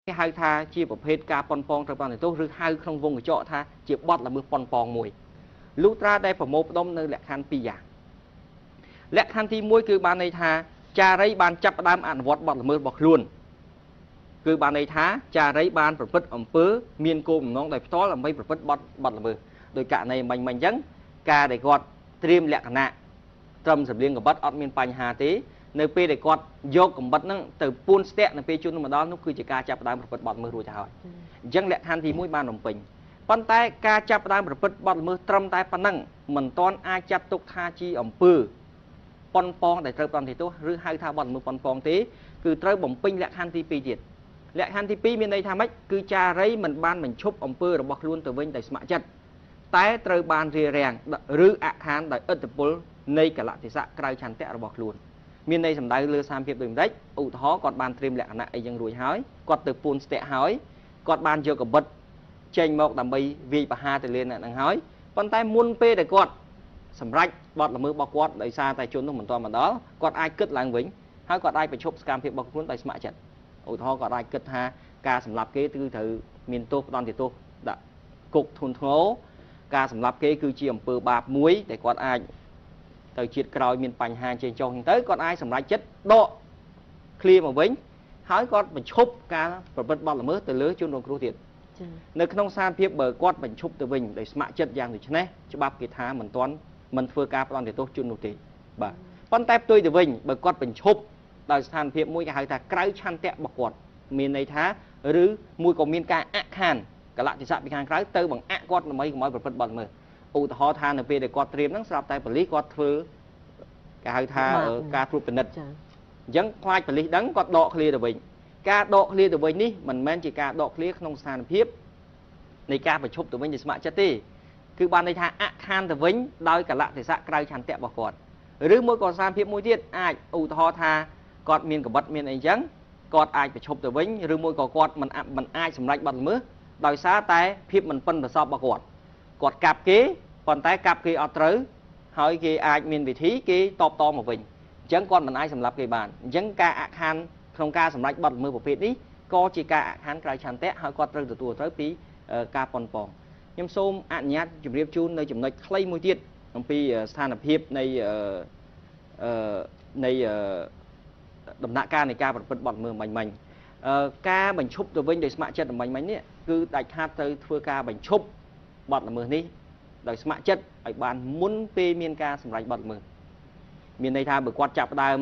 គេហៅថាជាប្រភេទការប៉ុនប៉ងត្រូវបានទោសឬហៅក្នុងវងកញ្ចក់ថាជាបទល្មើសប៉ុនប៉ងមួយលុះត្រាតែប្រមូលផ្ដុំនៅលក្ខខណ្ឌ2យ៉ាងលក្ខខណ្ឌទី1គឺបានន័យថាចារីបានចាប់ផ្ដើមអនុវត្តបទល្មើសរបស់ខ្លួនគឺបានន័យថាចារីបានប្រព្រឹត្តអំពើមានគោលបំណងដោយផ្ទាល់ដើម្បីប្រព្រឹត្តបទល្មើសដោយករណីមិញមិញអញ្ចឹងការដែលគាត់ត្រៀមលក្ខណៈត្រឹមសម្លៀងកបិតអត់មានបញ្ហាទេនៅពេលដែលគាត់យកកំបិតហ្នឹងទៅពួនស្ទាក់នៅពេលជននោះមកដល់នោះគឺជាការចាប់ផ្ដើមប្រព្រឹត្តបទល្មើសរួចទៅហើយអញ្ចឹងលក្ខខណ្ឌទី1បានបំពេញប៉ុន្តែការចាប់ផ្ដើមប្រព្រឹត្តបទល្មើសត្រឹមតែប៉ុណ្ណឹងមិនទាន់អាចចាត់ទុកថាជាអំពើប៉ុនប៉ងដែលត្រូវផ្ដន្ទាទោសឬហៅថាបទល្មើសប៉ុនប៉ងទេគឺត្រូវបំពេញលក្ខខណ្ឌទី2ទៀតលក្ខខណ្ឌទី2មានន័យថាម៉េចគឺចារីមិនបានបញ្ឈប់អំពើរបស់ខ្លួនទៅវិញដោយស្ម័គ្រចិត្តតែត្រូវបានរារាំងឬអខានដោយឥទ្ធិពលនៃកលៈទេសៈក្រៅឆន្ទៈរបស់ខ្លួនមានន័យសំដៅលើស្ថានភាពដូចម្ដេចឧទាហរណ៍គាត់បានត្រៀមលក្ខណៈអីយ៉ាងរួចហើយគាត់ទៅពួនស្ទាក់ហើយគាត់បានយកកបិតចេញមកដើម្បីវាយប្រហារទៅលើអ្នកហ្នឹងហើយប៉ុន្តែមុនពេលដែលគាត់សម្រេចបទល្មើសរបស់គាត់ដោយសារតែជននោះមិនទាន់មកដល់គាត់អាចគិតឡើងវិញហើយគាត់អាចបញ្ឈប់សកម្មភាពរបស់ខ្លួនដោយស្ម័គ្រចិត្តឧទាហរណ៍គាត់អាចគិតថាការសម្លាប់គេគឺត្រូវមានទោសផ្ដន្ទាទោសដាក់គុកធ្ងន់ធ្ងរការសម្លាប់គេគឺជាអំពើបាបមួយដែលគាត់អាចទៅជាតិក្រោយមានបញ្ហាចេញចុះហ្នឹងទៅគាត់អាចសម្រេចចិត្តដកឃ្លាមកវិញហើយគាត់បញ្ឈប់ការប្រព្រឹត្តបទល្មើសទៅលើជនរងគ្រោះទៀតនៅក្នុងស្ថានភាពបើគាត់បញ្ឈប់ទៅវិញដោយស្ម័គ្រចិត្តយ៉ាងដូចនេះច្បាប់គេថាមិនទាន់មិនធ្វើការផ្ដន្ទាទោសជននោះទេបាទប៉ុន្តែផ្ទុយទៅវិញបើគាត់បញ្ឈប់ដោយស្ថានភាពមួយគេហៅថាក្រៅឆន្ទៈរបស់គាត់មានន័យថាឬមួយក៏មានការអខានកលៈទេសៈពីខាងក្រៅទៅបង្អាក់គាត់ដើម្បីកុំឲ្យប្រព្រឹត្តបទល្មើសឧទាហរណ៍ថានៅពេលដែលគាត់ត្រៀមហ្នឹងស្រាប់តែប៉ូលីសគាត់ធ្វើគេហៅថាការត្រួតពិនិត្យអញ្ចឹងខ្លាចប៉ូលីសដឹងគាត់ដកឃ្លាទៅវិញការដកឃ្លាទៅវិញនេះមិនមែនជាការដកឃ្លាក្នុងស្ថានភាពនៃការប្រជុំទៅវិញជាស្ម័គ្រចិត្តទេគឺបានន័យថាអខានទៅវិញដោយកលៈទេសៈក្រៅឆន្ទៈរបស់គាត់ឬមួយក៏ស្ថានភាពមួយទៀតអាចឧទាហរណ៍ថាគាត់មានកបិតមានអីចឹងគាត់អាចប្រជុំទៅវិញឬមួយក៏គាត់មិនអាចសម្រេចបទល្មើសដោយសារតែភាពមិនប៉ិនប្រសប់របស់គាត់គាត់កាប់គេប៉ុន្តែកាប់គេអត់ត្រូវហើយគេអាចមានវិធីគេតបតមកវិញអញ្ចឹងគាត់មិនអាចសម្លាប់គេបានអញ្ចឹងការអខានក្នុងការសម្រេចបទល្មើសប្រភេទនេះក៏ជាការអខានក្រៅឆន្ទៈហើយគាត់ត្រូវទទួលត្រូវពីការប៉ុនប៉ងខ្ញុំសូមអនុញ្ញាតជម្រាបជូននៅចំណុចខ្លីមួយទៀតអំពីស្ថានភាពនៃនៃដំណាក់កាលនៃការប្រព្រឹត្តបទល្មើសមិញមិញការបញ្ឈប់ទៅវិញដោយស្ម័គ្រចិត្តមិញមិញនេះគឺដាច់ខាតត្រូវធ្វើការបញ្ឈប់បទល្មើសនេះដោយស្ម័គ្រចិត្តឲ្យបានមុនពេលមានការសម្រេចបទល្មើសមានន័យថាបើគាត់ចាប់ផ្ដើម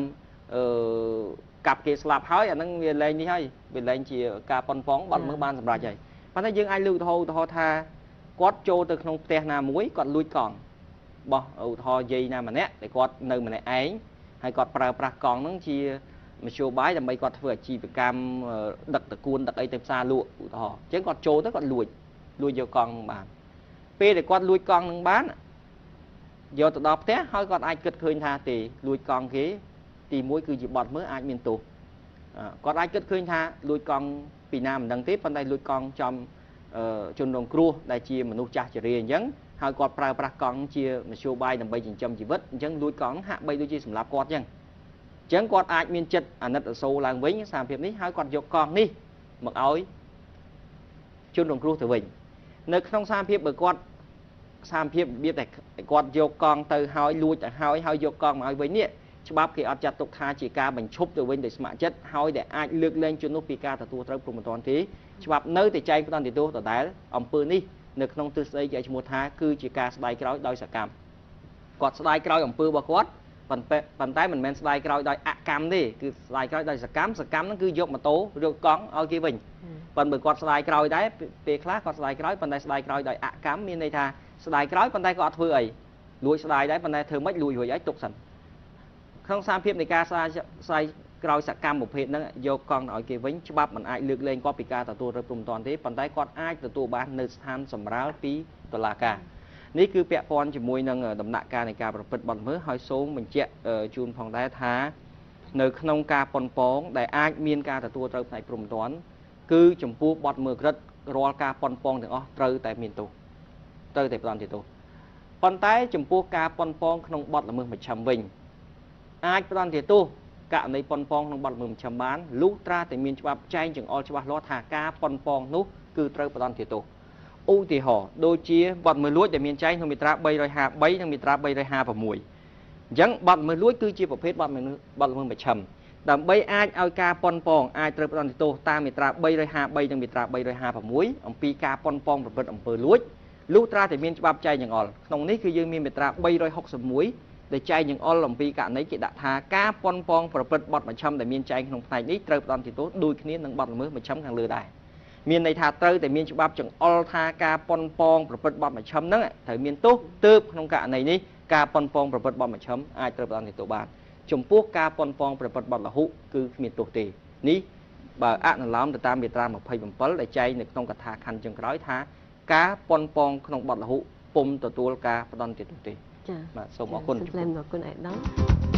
កាប់គេស្លាប់ហើយអាហ្នឹងវាលែងនេះហើយវាលែងជាការប៉ុនប៉ងបទល្មើសបានសម្រេចហើយប៉ុន្តែយើងអាចលើកឧទាហរណ៍ថាគាត់ចូលទៅក្នុងផ្ទះណាមួយគាត់លួចកង់បោះឧទាហរណ៍យាយណាម្នាក់ដែលគាត់នៅម្នាក់ឯងហើយគាត់ប្រើប្រាស់កង់ហ្នឹងជាមធ្យោបាយដើម្បីគាត់ធ្វើអាជីវកម្មដឹកតកួនដឹកអីទៅផ្សារលក់ឧទាហរណ៍អញ្ចឹងគាត់ចូលទៅគាត់លួចយកកង់ហ្នឹងបានពេលដែលគាត់លួចកង់នឹងបានយកទៅដល់ផ្ទះហើយគាត់អាចគិតឃើញថាទេលួចកង់គេទី1គឺជាបទមើលអាចមានទោសគាត់អាចគិតឃើញថាលួចកង់ពីណាមិនដឹងទេប៉ុន្តែលួចកង់ចំជនរងគ្រោះដែលជាមនុស្សចាស់ជរាអញ្ចឹងហើយគាត់ប្រើប្រាស់កង់ជាមធ្យោបាយដើម្បីចិញ្ចឹមជីវិតអញ្ចឹងលួចកង់ហាក់បីដូចជាសម្លាប់គាត់អញ្ចឹងគាត់អាចមានចិត្តអាណិតអាសូរឡើងវិញស្ថានភាពនេះហើយគាត់យកកង់នេះមកឲ្យជនរងគ្រោះទៅវិញនៅក្នុងស្ថានភាពបើគាត់ស្ថានភាពរបៀបដែលគាត់យកកង់ទៅហើយលួចទៅហើយហើយយកកង់មកឲ្យវិញនេះច្បាប់គេអត់ចាត់ទុកថាជាការបញ្ឈប់ទៅវិញដោយស្ម័គ្រចិត្តហើយដែលអាចលើកលែងជននោះពីការទទួលត្រូវព្រហ្មទណ្ឌទេច្បាប់នៅតែចែងផ្ដន្ទាទោសដដែលអំពើនេះនៅក្នុងទិសស្ដីគេឲ្យឈ្មោះថាគឺជាការស្ដាយក្រោយដោយសកម្មគាត់ស្ដាយក្រោយអំពើរបស់គាត់ប៉ុន្តែមិនមែនស្ដាយក្រោយដោយអកម្មទេគឺស្ដាយក្រោយដោយសកម្មសកម្មហ្នឹងគឺយកម៉ូតូយកកង់ឲ្យគេវិញប៉ុន្តែបើគាត់ស្ដាយក្រោយដែរពេលខ្លះគាត់ស្ដាយក្រោយប៉ុន្តែស្ដាយក្រោយដោយអកម្មមានន័យថាស្ដាយក្រោយប៉ុន្តែក៏អត់ធ្វើអីលួចស្ដាយដែរប៉ុន្តែធ្វើម៉េចលួចរួចហើយទុកសិនក្នុងស្ថានភាពនៃការស្ដាយក្រោយសកម្មប្រភេទហ្នឹងយកកង់ឲ្យគេវិញច្បាប់មិនអាចលើកលែងគាត់ពីការទទួលរឹបព្រំទណ្ឌទេប៉ុន្តែគាត់អាចទទួលបាននៅស្ថានសម្រាលពីតុលាការនេះគឺពាក់ព័ន្ធជាមួយនឹងដំណាក់កាលនៃការប្រព្រឹត្តបទល្មើសហើយសូមបញ្ជាក់ជូនផងដែរថានៅក្នុងការប៉ុនប៉ងដែលអាចមានការទទួលត្រូវផ្នែកព្រំទណ្ឌគឺចំពោះបទល្មើសក្រិតរាល់ការប៉ុនប៉ងទាំងអស់ត្រូវតែមានទោសត្រូវតែផ្ដន្ទាទោសប៉ុន្តែចំពោះការប៉ុនប៉ងក្នុងបទល្មើសមជ្ឈិមវិញអាចផ្ដន្ទាទោស ករណីប៉ុនប៉ងក្នុងបទល្មើសមជ្ឈិមបាន លុះត្រាតែមានច្បាប់ចែងចង្អុលច្បាស់លាស់ថា ការប៉ុនប៉ងនោះគឺត្រូវផ្ដន្ទាទោស។ ឧទាហរណ៍ដូចជាបទល្មើសលួចដែលមានចែងក្នុងមាត្រា353និងមាត្រា356។ អញ្ចឹងបទល្មើសលួចគឺជាប្រភេទបទល្មើសមជ្ឈិម ដើម្បីអាចឲ្យការប៉ុនប៉ងអាចត្រូវផ្ដន្ទាទោសតាមមាត្រា353និងមាត្រា356អំពីការប៉ុនប៉ងប្រព្រឹត្តអំពើលួច លុះត្រាតែមានច្បាប់ចែងចង្អុល។ ក្នុងនេះគឺយើងមានមាត្រា361ដែលចែងចង្អុលអំពីករណីគេដាក់ថា ការប៉ុនប៉ងប្រព្រឹត្តបទមជ្ឈិមដែលមានចែងក្នុងផ្នែកនេះត្រូវផ្ដន្ទាទោសដូចគ្នានឹងបទល្មើសមជ្ឈិមខាងលើដែរ។ មានន័យថាត្រូវតែមានច្បាប់ចង្អុលថា ការប៉ុនប៉ងប្រព្រឹត្តបទមជ្ឈិមហ្នឹងត្រូវមានទោស ទើបក្នុងករណីនេះការប៉ុនប៉ងប្រព្រឹត្តបទមជ្ឈិមអាចត្រូវផ្ដន្ទាទោសបាន។ ចំពោះការប៉ុនប៉ងប្រព្រឹត្តបទលហុគឺគ្មានទោសទេ នេះបើអនុលោមទៅតាមមាត្រា27ដែលចែងនៅក្នុងកថាខណ្ឌចុងក្រោយថា ការប៉ុនប៉ងក្នុងបទលហុពុំទទួលការផ្ដន្ទាទោសទេ។ ចា៎ បាទ សូមអរគុណ។ សូមអរគុណអាយដាម។